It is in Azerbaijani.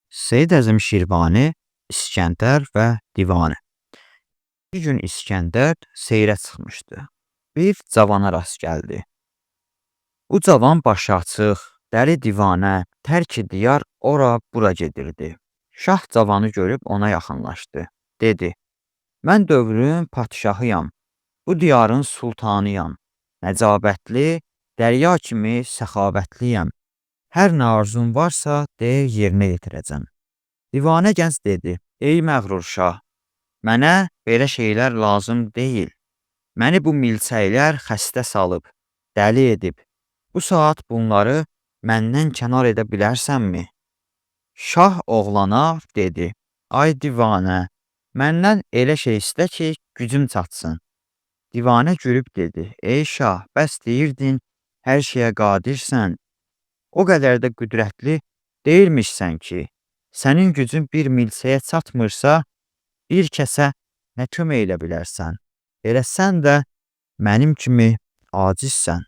Seyid Əzim Şirvani, İsgəndər və Divanə. Bir gün İsgəndər seyrə çıxmışdı. Bir cavana rast gəldi. Bu cavan başı açıq, dəli divanə, tərk-i diyar ora bura gedirdi. Şah cavanı görüb ona yaxınlaşdı. Dedi: "Mən dövrün padşahıyam. Bu diyarın sultanıyam. Nəcabətli, dərya kimi səxavətliyəm. Hər nə arzun varsa, de yerinə yetirəcəm." Divanə gənc dedi: "Ey məğrur şah, mənə belə şeylər lazım deyil. Məni bu milçəklər xəstə salıb, dəli edib. Bu saat bunları məndən kənar edə bilərsənmi?" Şah oğlana dedi: "Ay divanə, məndən elə şey istə ki, gücüm çatsın." Divanə gülüb dedi: "Ey şah, bəs deyirdin hər şeyə qadirsən. O qədər də qüdrətli deyilmişsən ki, sənin gücün bir milçəyə çatmırsa, bir kəsə nə kömək elə bilərsən? Elə sən də mənim kimi acizsən."